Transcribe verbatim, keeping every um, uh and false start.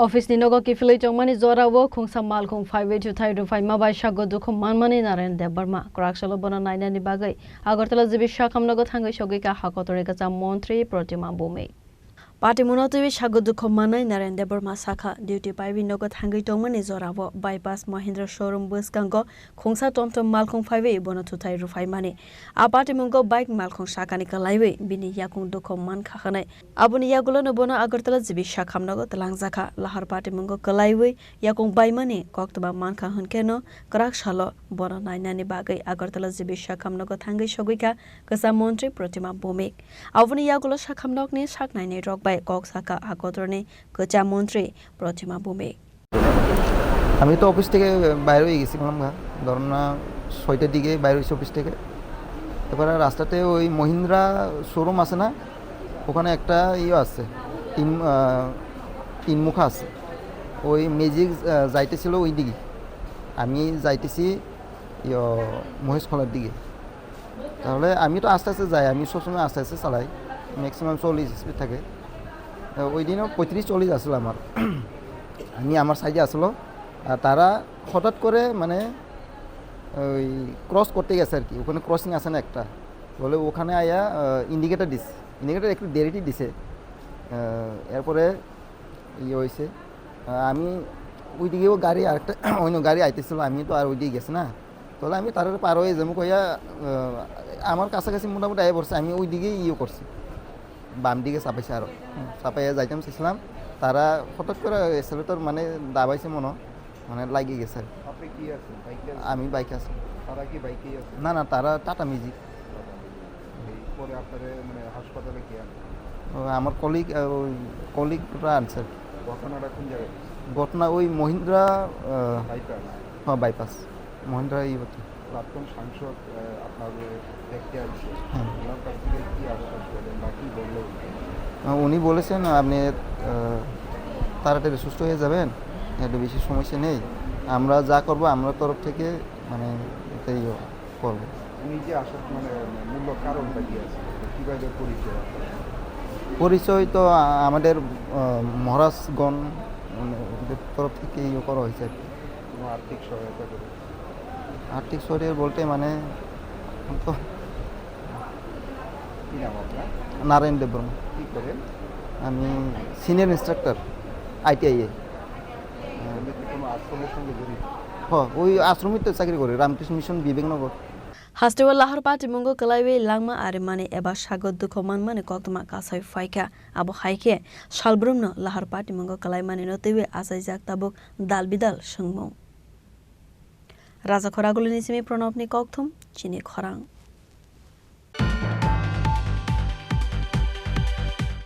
Office ni nogo kiphilwi tongmani jorao khungsa malkhung phaiwi thuthai rwphaima bai sago dukhu manmani Naren Debbarma. Kwrak salo bono nainani bagwi Agartala G B Shakham nogo thangwi sogwi kha hakotorni kwcham montri Protima Bhumik. Patimungno twiwi sago dukhu mannai Naren Debbarma sakha, duty paiwi nogo thangwi tongmani jorao bypass Mahindra showroom bwskango khungsa tomtom malkhung phaiwi bono thuthai rwphaimani. A patimungo bike malkhung sakani kwlaiwi bini yakung dukhu mankha hwnwi. Aboni yagulono bono Agartala G B Shakham nogo twlangjakha. Lahar patimungo kwlaiwi yakung baimani koktwma mankha hwnkhe no kwrak salo bono nainani bagwi Agartala G B Shakham nogo thangwi sogwi kha kwcham montri Protima Bhumik. Aboni yagulo Shakham nokni sak nainai rok bai kok sakha hakotorni kwcham montri Protima Bhumik. আমি তো অফিস থেকে বাইরে হয়ে গেছি, বললাম না, ধরো না, ছয়টার দিকে বাইরে হয়েছি অফিস থেকে। এবারে রাস্তাতে ওই মহিন্দ্রা শোরুম আছে না, ওখানে একটা ইয়ে আছে, তিন আহ, তিন মুখা আছে। ওই ম্যাজিক আহ, যাইতেছিল ওই দিকে, আমি যাইতেছি ইয়ো মহেশখোলার দিকে। তাহলে আমি তো আস্তে আস্তে যাই, আমি সবসময় আস্তে আস্তে চালাই, ম্যাক্সিমাম চল্লিশ স্পিড থাকে। তো ওই দিনও পঁয়ত্রিশ চল্লিশ আসলো আমার। আমি আমার সাইডে আসলো, আর তারা হঠাৎ করে মানে ওই ক্রস করতে গেছে আর কি, ওখানে ক্রসিং আছে না একটা, বলে ওখানে আয়া ইন্ডিকেটার দিস, ইন্ডিকেটার একটু দেরিটি দিছে। আহ, এরপরে ইয়ে হয়েছে, আহ, আমি ওইদিকেও গাড়ি আরেকটা অন্য গাড়ি আইতেছিল, আমি তো আর ওইদিকে গেছি না। তাহলে আমি তার পার হয়ে যাবো কইয়া, আহ, আমার কাছাকাছি মোটামুটি আয় পড়ছে, আমি ওই দিকেই ইয়ে করছি, বাম দিকে চাপাইছে আরো। হুম, চাপাইয়া যাইতাম চাইছিলাম, তারা হঠাৎ করে এক্সেলেটর মানে দাবাইছে মনে হয়, মানে লাগিয়ে গেছে আর কি। আপনি কি আছেন? বাইকে আছেন? আমি বাইকে আছি। তারা কি বাইকেই আছে? না, না, তারা টাটা ম্যাজিক। এই পরে আপনারা মানে হাসপাতালে কে আনছেন? ও, আমার কলিগ, আহ, ওই কলিগরা আনছে আর কি। ঘটনাটা কোন জায়গায়? ঘটনা ওই মহিন্দ্রা, আহ, বাইপাস? হ্যাঁ, বাইপাস। মহেন্দ্র ইউবতী। প্রাক্তন সাংসদ, আহ, আপনার দেখতে আসছে। হ্যাঁ। ওনার কাছ থেকে কি আশ্বাস পেলেন বা কি বললো উনি? আহ, উনি বলেছেন, "আপনি, আহ, তাড়াতাড়ি সুস্থ হয়ে যাবেন, একটু বেশি সমস্যা নেই। আমরা যা করব, আমরা তরফ থেকে, মানে, এটাই করব।" উনি যে আসার, মানে, মূল কারণটা কি আছে? কিভাবে পরিচয় আপনার? পরিচয় তো, আ-, আমাদের, আহ, মহারাজগণ, মানে, ওদের তরফ থেকে ইয়ে করা হয়েছে আর কি। কোনো আর্থিক সহায়তা করে? আর্থিক সহায়তা বলতে মানে এখন তো কি নাম আপনার? নারায়ণ দেববর্মা। কি করেন? আমি সিনিয়র ইন্সট্রাক্টর আইটিআই এ। আপনি কি কোনো আশ্রমের সঙ্গে জড়িত? হ, ওই আশ্রমে তো চাকরি করি, রামকৃষ্ণ মিশন Viveknagar. Hasteo lahar patimungo kwlaiwi langma arimani eba sago dukhu manmani koktwma kasai phaikha. Abo hai khe salbrumno lahar patimungo kwlaimanino twiwi achaijak tabuk dal bidal swngmung. Raja Khoragulini simi Pranabni kokthum, chini khorang.